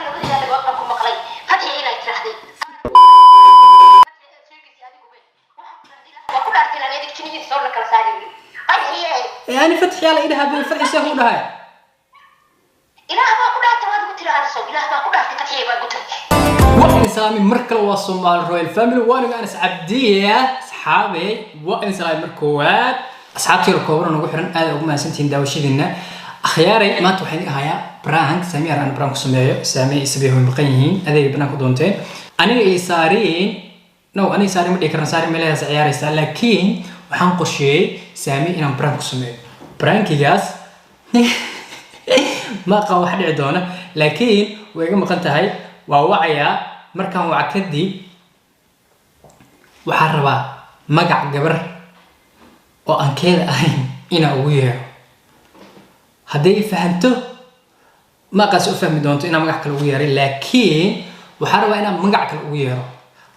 Labadiina dhagood baan ku maqlay Fatxi inay tiraahday. Waa ku dhaartay inaan adig jinihiisa soo la kala saari weli Fatxiye. Yani Fatxiyaa la idhahaa bay, Fatxi see ku dhahay? Ilaah baa ku dhaartay, waad igu tiri Anisow, Ilaah baa ku dhaartay, Fatxiye baa igu tiri. Waa idin salaamay mar kale, waa Soomaali Royal Family, waa aniga Anas Cabdiya. Asxaabey, waa idin salaamay mar koowaad. Asxaabtii kooban nagu xiran, aad ugu mahadsantihiin daawashadiina. Akhyaaray, maanta waxaan idin hayaa prank Saamiya aan prank ku sameeyo. Saamiya iyo Sabiix way maqan yihiin, adeega banaanka u doonteen. Aniga iyo Saariin, no, aniga Saariin ma dhihi karna, Saariin meelahaas ciyaaraysaa, laakiin waxaan qorsheeyey Saamiya inaan prank ku sameeyo. Prankigaas ma aqaan wax dhici doona, laakiin way iga maqan tahay, waa wacayaa. Markaan waca kadib waxaan rabaa magac gabar oo aan keeda ahayn inaan ugu yeero. Hadday fahanto, ma aqaasi u fahmi doonto inaan magac kale ugu yeeray, laakiin waxaan rabaa inaan magac kale ugu yeero: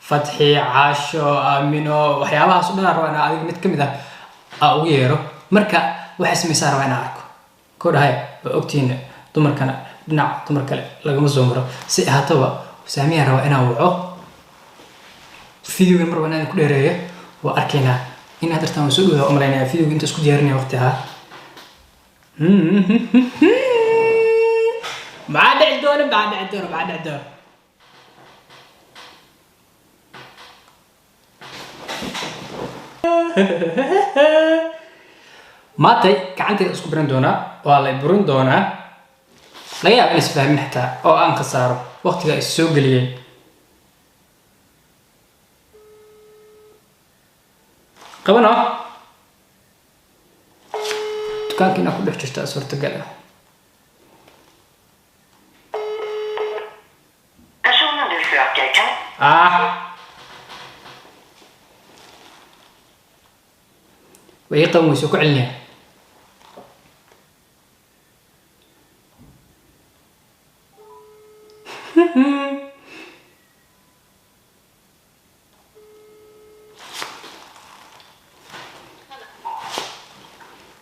Fatxi, Caasho, Aamino, waxyaabahaas o dhan aan rabaa inaan adiga mid ka mid ah aan ugu yeero. Marka waxay samaysaa rabaa inaan arko ko dhahay. Waa ogtihiin, dumarkana dhinac dumar kale lagama soo maro. Si ahaataba, Saamiyaan rabaa inaan waco. Videogan mar inaan ku dheereeyo, waa arkaynaa in haddartaan waan soo dhawaa umalaynaya. Videoga inta isku diyaarinaya waqti ahaa, maxaa dhici doona? Maxaa dhici doona? Maxaa dhici doona? Maantay gacantayda isku birin doonaa, waa la burin doonaa. Laga yaaba in isfahmin xitaa oo aan khasaaro waqtiga is soo geliyey. Qabano dukaanka inaa ku dhex jirta suurtagal ah. Personen du söker kan Ah, way ii qaban weyso, ku celinaya.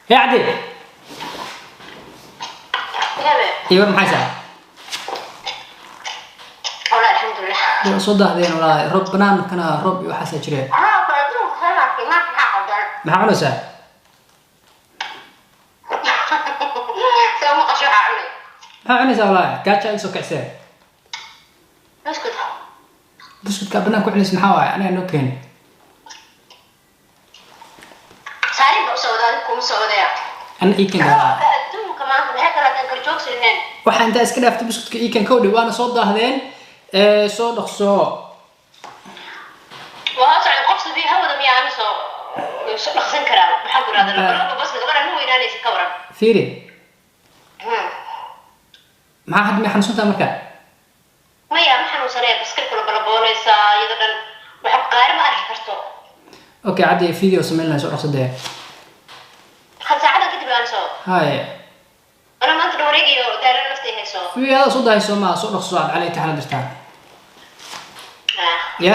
Hee Cabdi. Hebe. Iyo war, maxay saa? Walaa, alxamdulilah. Waa soo daahdeen walaahi, roob banaankana roob iyo waxaasaa jireen. Haa, adduunka soo maartay maanta, maxaa qaldan? Maxaa cunaysaa? Soo maqasho waxaa cunay. Maxaa cunaysaa walaahi? Gaaja ay soo kicsee. Buskut. Buskudka banaan ku cunaysa maxaa waaye? Aniga noo keeni. Saarin ba usoo wada, adiga kuma soo wadaya. Ana ii keen walaahi. Adduunka maanta maxay kala tan kala joogsi lahayn? Waxaa intaa iska dhaaftay buskudka ii keen kowdhi, waana soo daahdeen ee soo dhaqso. Waa socda qof sabii hawada miyaa ana soo soo dhaqsan karaa? Maxaan ku irahdaa, labalaba baska gabadha ma weynaanaysa, ka waran? Fiiri. Maxaa hadda, may xanuunsantaa marka? Maya, ma xanuunsanaya, baskar kula balaboonaysaa iyadoo dhan waxa qaari ma arki karto. Okay caddi, video samayn lahay, soo dhaqso dee. Hal saacadan kadib aan soo Haye. Ana maanta dhan wareegayo, daaran nafta ay hayso. Video soo dahayso ma soo dhaqso, aad calay taxana dirtaa. Ah. Ya.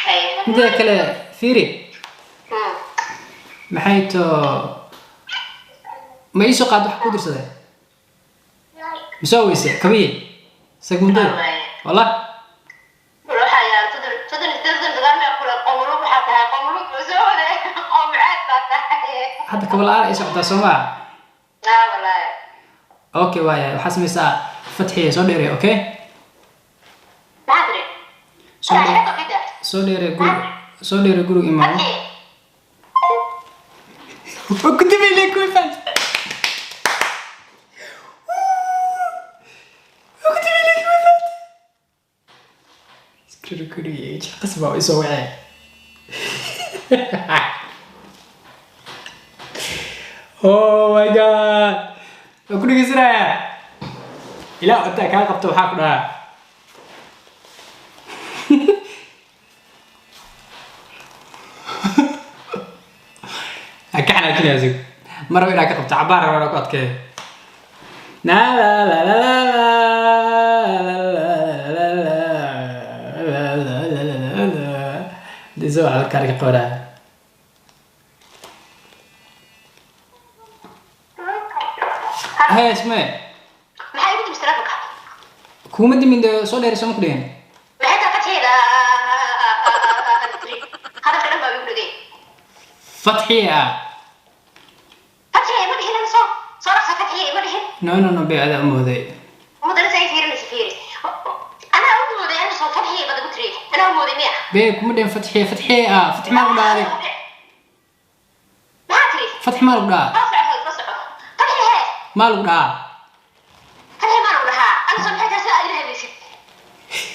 Haye. Midda kale fiiri. Maxay to, ma ii soo qaad wax ku dirsaday mise waa weyse kabiyi sagmundada? Waaye. Wallah. Waxaa yaala 38, 38, 39 meel kule qomulug waxaa tahay, qomulug buu soo waday, qomcaad baa tahay. Hadda kaba la-aan ay socotaa soo maa? Ah, wallaahi. Okay, waaya, waxaa samaysaa Fatxiya soo dheerey, okay? Maxaa tiri? Soo dheer, soo dheerey guriga, soo dheerey guriga imaamo. Fatxi. Waa ku dambeeyay kuwii fahamtay. Waa ku dambeeyay kuwii fahamtay. Screen recording iyo qasab baa isoo wacay. Oh my God. Waa ku dhegeysanayaa. Ilaa intaa kaa qabto waxaa ku dhahaa. Ha ka xanaajinaya asigu. Ma rabo inaad ka qabto, cabaar rabo inaan ku adkeeyo. La la la la la la la la la la la la la la. Hadii soo wacdo kaarka qabanaya. Hee, ismee. Maxaa igu timid telefonka? Kuma dimin de soo dheer soo ma ku dhihin. Maxay tahay fatxiida? Hadalka dhan baa igu dhegay. Fatxiya. Fatxiya ma dhihin ana, soo soo dhaqsa, fatxiya ma dhihin. No, no, no, be adaa umooday. Mudanasa ay fiirinaysa, fiiri, anaa u mooday ana soo fatxiya baad igu tiri, anaa u mooday miya? Be kuma dhihin fatxiya, fatxiya ah, fatxi maa lagu dhahaa? Maxaa tiri? Fatxi maa lagu dhahaa? Soo soco, soo soco, fatxi hee. Maa lagu dhahaa? Fatxi maa lagu dhahaa ana soo? Maxay tahay sida aad ila hadlaysid?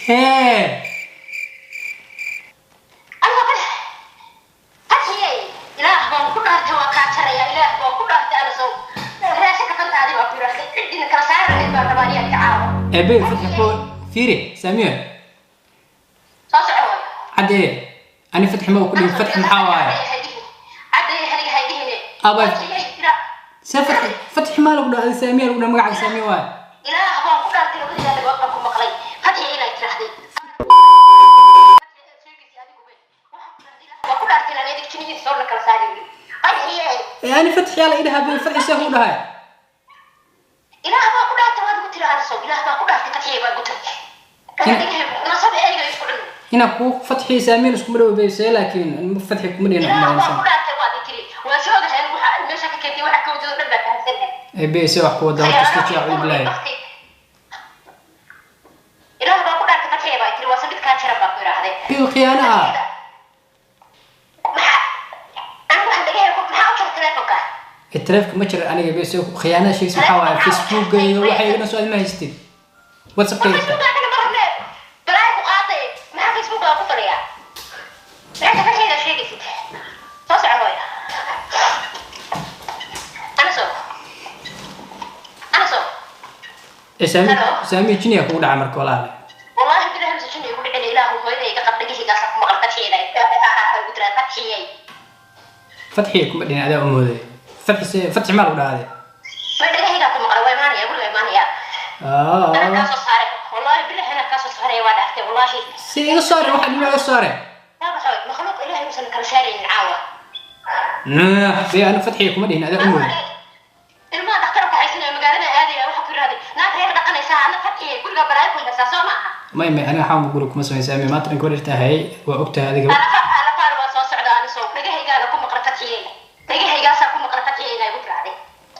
Hee. Aniga fatxi fatxiyey, ilaah baan ku dhaartay, waa kaa jaraya, ilaah baan ku dhaartay, ana soo raashinka fantaadii baa ku yidhaahday, ciddina kala saari lahayd baan rabaa aniga caawa. Ee be fatxi ko fiiri Saamiya. Soo soco way. Caddee, ani fatxi ma ku dhihin, fatxi maxaa waaye? Caddeeye, haniga haydhihine. Abay. See fatxi, fatxi maa lagu dhahaa? Saamiya lagu dhahaa, magacaaga Saamiya waaye. Ilaah baan ku dhaartay, labadiina dhagood baan ku maqlay fatxi inay tiraahday. Waa ku dhaartay inaan adig jinihiisa soo la kala saari weli fatxiye. Ee ani fatxi yaa la idhahaa be, fatxi see ku dhahay? Ilaah baa ku dhaartay, waad igu tiri anisow, ilaah baa ku dhaartay, fatxiye baa igu tiri, nasab eyga isku cun. Inaan kuu fatxi Saamiya iskuma dhawo be, see laakiin fatxi kuma dhihin. Ilaah baa ku umalaysan dhaartay, waad i tiri, waa soo ogahay anigu waxa meesha ka keentay, waxa ka wajado dhan baa fahamsanahay. Ee be see wax ku wada horta iska jaacu bilaay. Ilaah baa ku dhaartay, fatxiye baa i tiri, waa sabid kaa jira baa ku yidhaahday. Be khiyaano ah. Maxaa anigu waxaan dhagahay ku maxaa u jira telefonka? Ee taleefanka ma jira aniga be, see khiyaanada sheegaysa maxaa waaye? Facebook iyo waxay iga dhan soo adma haystid, WhatsAppkayga. Facebookaagana ma rabne, balaayo ku qaaday, maxaa Facebookaa ku fadhiyaa? Maxay ta fatxiga sheegaysid? Soo soco hooy, anaso, anaso. Ee Saamiya. Hello? Saamiya, jiniya kugu dhaca marka walaale. Wallahi bilahi mase jinni igu dhicin, ilaahu hooyada iga qab, dhagahaygaasa ku maqal fatxiyada igu tiraa fatxiyay. Fatxiya kuma dhihin, adaa umooday fatxi, see fatxi maa lagu dhahaa? Way dhagahaygaa ku maqlay, waa imaanaya guriga, imaanaya anaa kaa soo saaray, wallahi bilahi anaa kaa soo saaray, waa dhaaftay wallahi. Si iga saare, waxa dhima iga saare. Yaa baxoy makhluuq ilaahay uusan kala saaraynin caawa. Nah, be ana fatxiya kuma dhihin, adaa umooday. Ilmaha dhakhtar ku haysanaya magaalada aadaya, waxaa ku yidhahday naag reer dhaqanaysaa, ana fatxiye guriga balaayo ku haysaa, soo maaha? May, aniga waxaan guriga kuma samayn Saamiya, maanta dhan gabadh tahay waa ogtahay adiga. Alafaar waa soo socda anisow, dhagahaygaana ku maqla fatxiye, dhagahaygaasaa ku maqla fatxiye inaa igu tiraahday,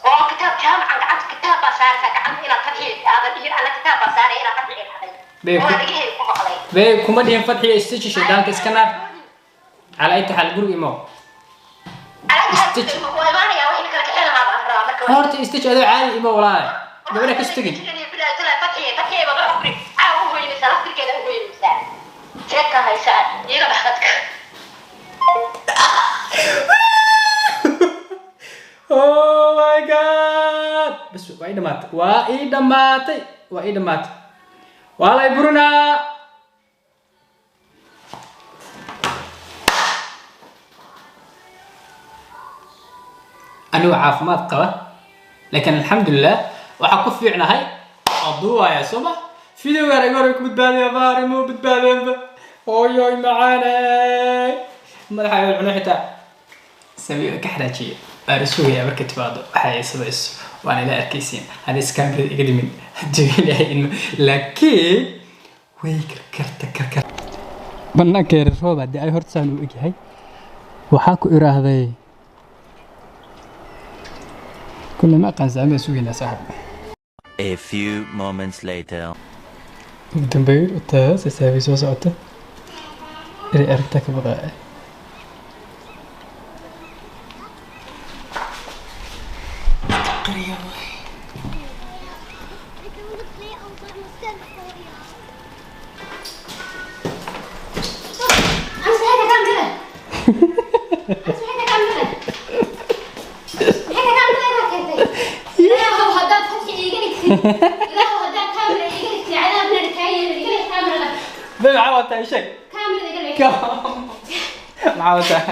oo kitaab jaamacan gacanta kitaab baa saaraysaa gacanta inaad fatxiye aadan dhihin, ana kitaab baa saaray inaad fatxiye dhahday. Waa dhagahayga ku maqlay. Be kuma dhihin fatxiya, istaji, shaydaanka iska naar, calaa inta xaal guriga imow. Waa imaanaya, wixii kala kixin lahaa baan rabaa marka. Horta istaji, adoo caadi imow walaale, gabadha ka tegin. Fatxiye, fatxiye baa waxa kuri caawa u hoynaysaa, laftirkeeda u hoynaysaa, jeedka haysaa iyaga baxdadka. Oh my God, bas waa ii dhamaatay, waa ii dhamaatay, waa ii dhamaatay, waa lay burinaa. Anigoo caafimaad qaba laakiin alxamdulilah waxaa ku fiicnahay waa duubaaya, soo ma videogaan iga hore ku badbaadaya baari muu badbaadeenba, hooyoy macaaney madaxa ay cuno xitaa samiyo ka xaraajiye baan sugaya markay timaado waxa ay samayso, waana ila arkaysiin haddii iskaamrada iga dhimin hadduu ilaahay ilmo, laakiin way karkarta karkar banaanka yar roob haddii ay horta saan u egyahay, waxaa ku iraahday kulle ma aqaan saamiya sugaynaa saaxib. A few moments later. Ugu dambeyn taas saami soo socota inay aragtaa ka baqaa. أنا صحيت كاملة، صحيت كاملة، صحيت كاملة، ilaahow haddaad fatxi iiga dhigtid, ilaahow haddaad kaamira iiga dhigtid, cadaabna dhikaayeen iga dhig kaamirada. Be maxaa wataa? Sheeg. Kaamirada iga leex. Maxaa wataa?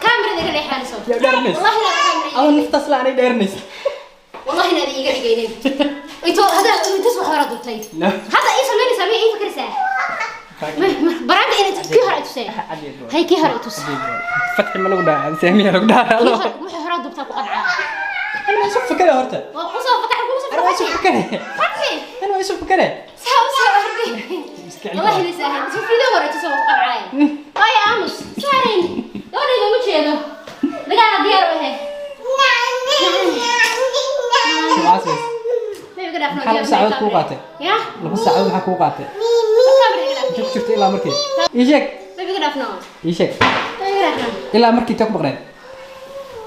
Kaamirada iga leexaanayso. Yaa dheernays. Wallahi inaad kaamira Ama naftaas la anay dheernays. Wallahi inaad iiga dhigaynin ito hadda intas wax hore duubtay. No. Hadda ii samaynaysaa, ma ii fikiraysaa baraanka inaad kii hore i tusee, hay kii hore i tus. Fatxi ma lagu dhaca, saamiya lagu dhaca. Kii hore wixii hore duubtaa ku qancaa. Ana waa isu fakare horta. Waa kusoo fakax, kusoo. Ana waa isu fakare. Fatxi. Ana waa isu fakare. Saa u Iska والله celin. إني سهل شوف في دورة تسوق قبعاي هاي أمس سارين دوري ما مشينا لقانا ديار وهي. Maxaa samaysa? ما يقدر أفنى. Maxaa 2 saacadood kuu qaatay? يا 2 saacadood maxaa kuu qaatay? Intee ku jirtay ilaa markii? Ii sheeg. ما بيقدر أفنى. Ii sheeg. ما بيقدر أفنى. Ilaa markii intee ku maqneed?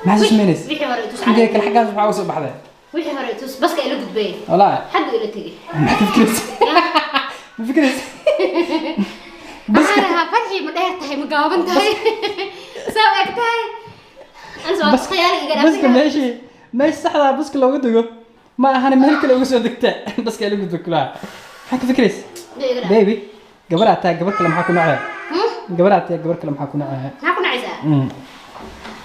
Maxaa soo samaynaysa? wixii hore tus. Intee kale xaggaas waxaa uga soo baxday? Wixii hore tus, baska ila gudbay. Wallaahi. Xagga ila tegay. Maxaa ka fikiraysa? Ma fikiraysa? Waxaan rahaa Farxi, ma dheer tahay, ma gaaban tahay, saa u eg tahay? Ansa waa khiyaali iga dhaaf. Baska meeshii saxdaa baska looga dego ma ahana, meel kale uga soo degta, baska ila gudba kulaha. Maxaa ka fikiraysa? Baby, gabar aad tahay, gabar kale maxaa ku nacaya? Gabar aad tahay, gabar kale maxaa ku nacaya? Maxaa ku nacaysaa?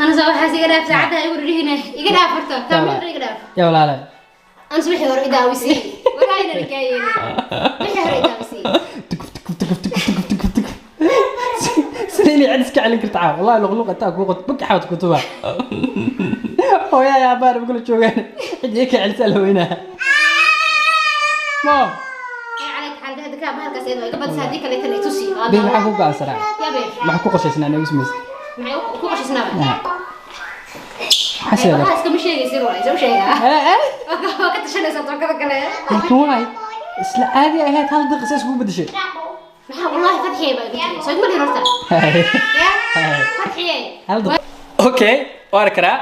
Ansa waxaas iga dhaaf, saacadda igu dhihina iga dhaaf, horta taamir iga dhaaf. Yaa walaalay. Ansa wixii hore idaawisii, walaahi nala kaa yeelin, wixii hore idaawisii. Tukuf tukuf tukuf tukuf tukuf tukuf tukuf, sida inay cid iska celin karta caawa. Wallahi luqluq intaa kuu qod bug xawad kutuba, hooyaa aabbaana kula joogaan, cid iga ka celisaa la weynaa mo. عليك حال هذا كان bahalkaas iyadoo iga badisa, haddii kaleetana i tusi. Baby, maxaa ku go'aansanaa? Yabe. Maxaa ku qorshaysnaa inagu samaysa? Maxay ku qoshaysnaaba? Maxaa sidaa? Waxaa iskama sheegaysin, waay soo sheegaa, waa ka tashanaysaa tookada kale. Laakiin waay isla caadi ahayd, hal daqiiqa saas kugu bedeshay. Maxaa? Wallahi Fadxiyey baa igu tiri, soo igma dhihin horta ya Fadxiyey. Hal daqiiqa, okay, waa arkaraa.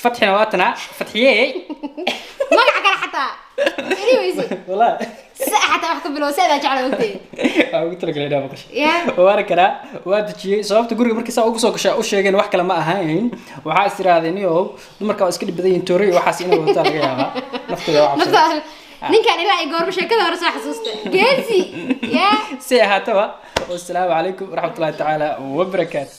Fatxina waa tanaa, Fatxiyey. Magaca kale xataa anyways. Wallahi. Sa xataa wax ka bilow, sa baa jecla ogtee. Waa ugu talagalay inaa maqashay. Ya. Waa arkaraa, waa dejiyey. Sababta guriga markii saa ugu soo gashaa u sheegeen wax kale ma ahayn, waxaa is tirahdeen niyow dumarka waa iska dhib badan yihiin, toori iyo waxaas inay wadataa laga yaabaa, naftooda waa cabsaday. Nafta ninkan ilaa ay goorma sheekada hore soo xasuusta, geesi ya. Si ahaataba, wassalaamu calaykum waraxmatullahi tacaala wabarakaatu.